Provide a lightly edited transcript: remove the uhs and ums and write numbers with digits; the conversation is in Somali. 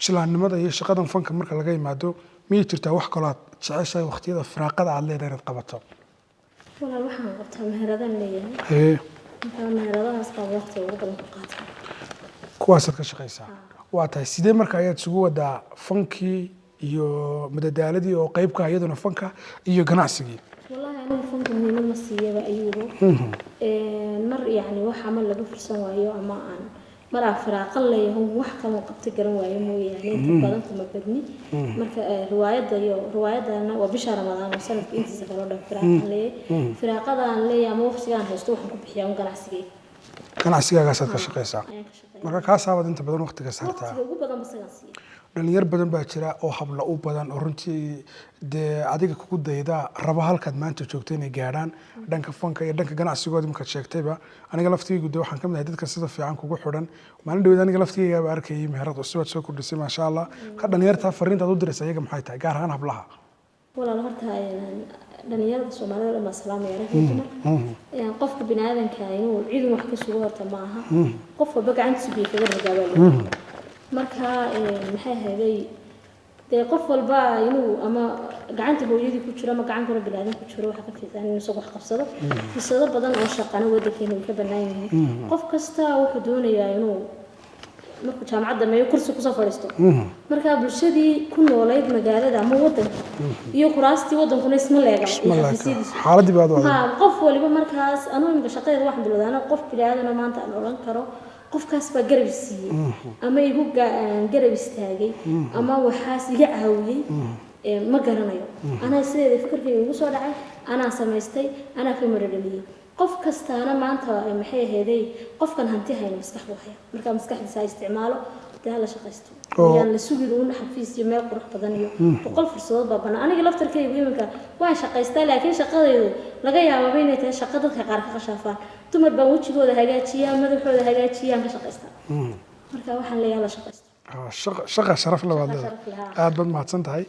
Jilaannimada iyo shaqadan fanka marka laga yimaado, miyay jirtaa wax kaloo aad jeceshahay waqtiyada firaaqada aad leedahay inaad qabato? Walaal, waxaan qabtaa meheradaan leeyahay. Markaa meheradahaas baa waqtiga ugu badan ku qaata. Kuwaasaad ka shaqaysaa. Waa tahay. Sidee marka ayaad isugu wadaa fankii iyo madadaaladii oo qeybka iyaduna fanka iyo ganacsigii? Wallaahi, anigu fanka muhiimad ma siiyaba ayuuba. Mar yacni wax ama laga fursan waayo ama aan mar aan firaaqo leeyahay, wax kaloo qabta garan waayo mooyaane, inta badan kuma badni. Marka riwaayadda iyo riwaayadana waa bisha Ramadaan oo sanadka intiisa kaloo dhan firaaqan leeyahay. Firaaqadaan leeyahay ama waqtigaan haysto waxaan ku bixiyaa un ganacsigayga. Ganacsigaagaasaad ka shaqaysaa? Ayaan ka shaqeeya. Marka kaasabaad inta badan waqtiga saartaa? Waqtiga ugu badan basagaan siiya. Dhalinyar badan baa jira oo habla u badan oo runtii dee adiga kugu dayda, raba halkaad maanta joogto inay gaadhaan, dhanka fanka iyo dhanka ganacsigooda markaad sheegtayba. Aniga laftigaygu dee waxaan ka mid ahay dadka sida fiican kugu xidhan. Maalin dhaweed aniga laftigaygaaba arkayay meherad cusub aad soo kordhisay, maasha Allah. Ka dhalinyarta fariintaad u diraysa iyaga maxay tahay, gaar ahaan hablaha? Walaal, horta dhalinyarada Soomaalida dhan baa salaamaya, rag iyo dumar. Qofka biniaadanka inuu cidun wax ka sugo horta ma aha. Qof walba gacantiisu biyo kaga ragaa baa leeyahay. Marka maxay ahaydey, dee qof walba inuu ama gacanta hooyadii ku jiro ama gacan kale biniaadan ku jiro, waxa ka fiican inuu isagu wax qabsado. Fursado badan oo shaqana wadankeena way ka bannaan yihiin. Qof kasta wuxuu doonayaa inuu markuu jaamacad dhameeyo kursi kusoo fadhiisto. Marka bulshadii ku noolayd magaalada ama wadanka iyo kuraastii wadankuna isma leega iyo Ma leeka. xafiisyadiisu. Xaaladii baad u adag. Ha, qof waliba markaas anuu imika shaqadeeda waxaan bilowday anoo qof biniaadan oo maanta aan odhan karo qofkaas baa garab siiyey ama igu garab istaagay ama waxaas iga caawiyey ma garanayo. Anaa sideeda fikirkayga igu soo dhacay, anaa samaystay, anaa ka miro dhaliyey. Qof kastaana maanta maxay ahaydey, qofkan hanti hayna maskax buu haya. Marka maskaxdiisa ha isticmaalo dee, hala shaqaysto. Yaan la sugin uun xafiis iyo meel qurux badan iyo 100 fursadood baa bannaan. Aniga laftarkaygu iminka waan shaqaystaa, laakiin shaqadaydu laga yaababa inay tahay shaqo dadka qaar ka khashaafaan. Dumar baan wejigooda hagaajiyaa, madaxooda hagaajiyaan, ka shaqaystaa. Marka waxaan leeyahay la shaqaysto. Shaqa sharaf la baad Shaqa leedahay. Sharaf leh, haa. Aad baad mahadsan tahay.